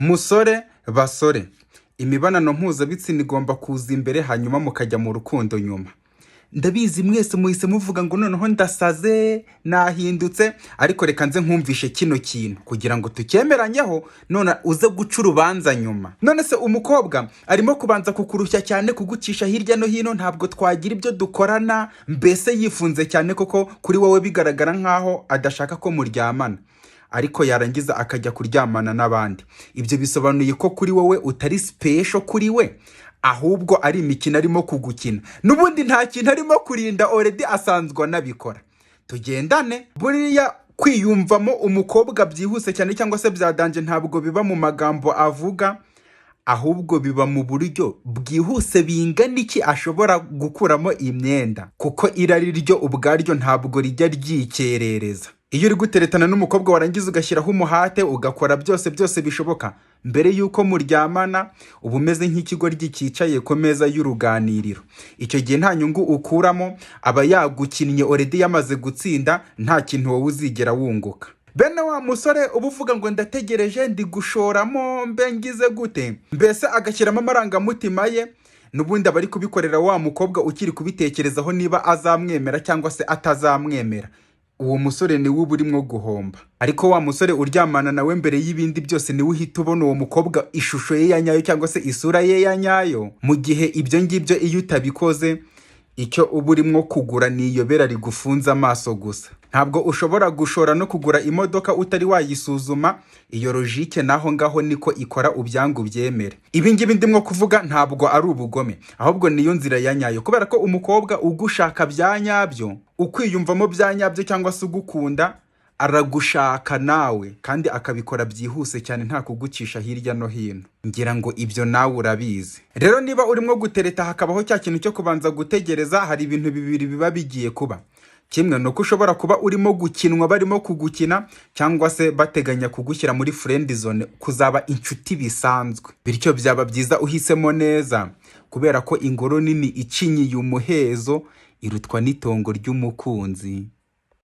Musore, basore, imibonano mpuzabitsina igomba kuza imbere, hanyuma mukajya mu rukundo nyuma. Ndabizi mwese muhise muvuga ngo noneho ndasaze, nahindutse, ariko reka nze nkumvishe kino kintu kugira ngo tucyemeranyeho, none uze guca urubanza nyuma. None se umukobwa arimo kubanza kukurushya cyane, kugucisha hirya no hino, ntabwo twagira ibyo dukorana, mbese yifunze cyane koko kuri wowe bigaragara nkaho adashaka ko muryamana, ariko yarangiza akajya kuryamana n'abandi. Ibyo bisobanuye ko kuri wowe utari special kuri we, ahubwo ari imikino arimo kugukina. N'ubundi nta kintu arimo kurinda, already asanzwe anabikora. Tugendane, buriya kwiyumvamo umukobwa byihuse cyane cyangwa se bya danger ntabwo biba mu magambo avuga, ahubwo biba mu buryo bwihuse bingana iki ashobora gukuramo imyenda, kuko irari ryo ubwaryo ntabwo rijya ryikerereza. Iyo uri guteretana n'umukobwa, warangiza ugashyiraho umuhate, ugakora byose byose bishoboka mbere y'uko muryamana, uba umeze nk'ikigoryi cyicaye ku meza y'uruganiriro. Icyo gihe nta nyungu ukuramo, aba yagukinnye already, yamaze gutsinda, nta kintu wowe uzigera wunguka. Bene wa musore uba uvuga ngo ndategereje, ndi gushoramo, mbe ngize gute, mbese agashyiramo amarangamutima ye, n'ubundi aba ari kubikorera wa mukobwa ukiri kubitekerezaho niba azamwemera cyangwa se atazamwemera. Uwo musore niwe uba urimo guhomba. Ariko wa musore uryamana nawe mbere y'ibindi byose, niwe uhita ubona uwo mukobwa ishusho ye ya nyayo cyangwa se isura ye ya nyayo. Mu gihe ibyo ngibyo iyo utabikoze, icyo uba urimo kugura ni iyobera rigufunze amaso gusa. Ntabwo ushobora gushora no kugura imodoka utari wayisuzuma. Iyo logique naho ngaho niko ikora, ubyangu ubyemere. Ibi ngibi ndimo kuvuga ntabwo ari ubugome, ahubwo niyo nzira ya nyayo, kubera ko umukobwa ugushaka bya nyabyo, ukwiyumvamo bya nyabyo cyangwa se ugukunda, aragushaka nawe kandi akabikora byihuse cyane, nta kugucisha hirya no hino. Ngira ngo ibyo nawe urabizi. Rero niba urimo gutereta hakabaho cya kintu cyo kubanza gutegereza, hari ibintu bibiri biba bigiye kuba. Kimwe ni uko ushobora kuba urimo gukinwa, barimo kugukina, cyangwa se bateganya kugushyira muri friend zone, kuzaba inshuti bisanzwe. Bityo byaba byiza uhisemo neza, kubera ko ingoro nini icinyiye umuhezo irutwa n'itongo ry'umukunzi.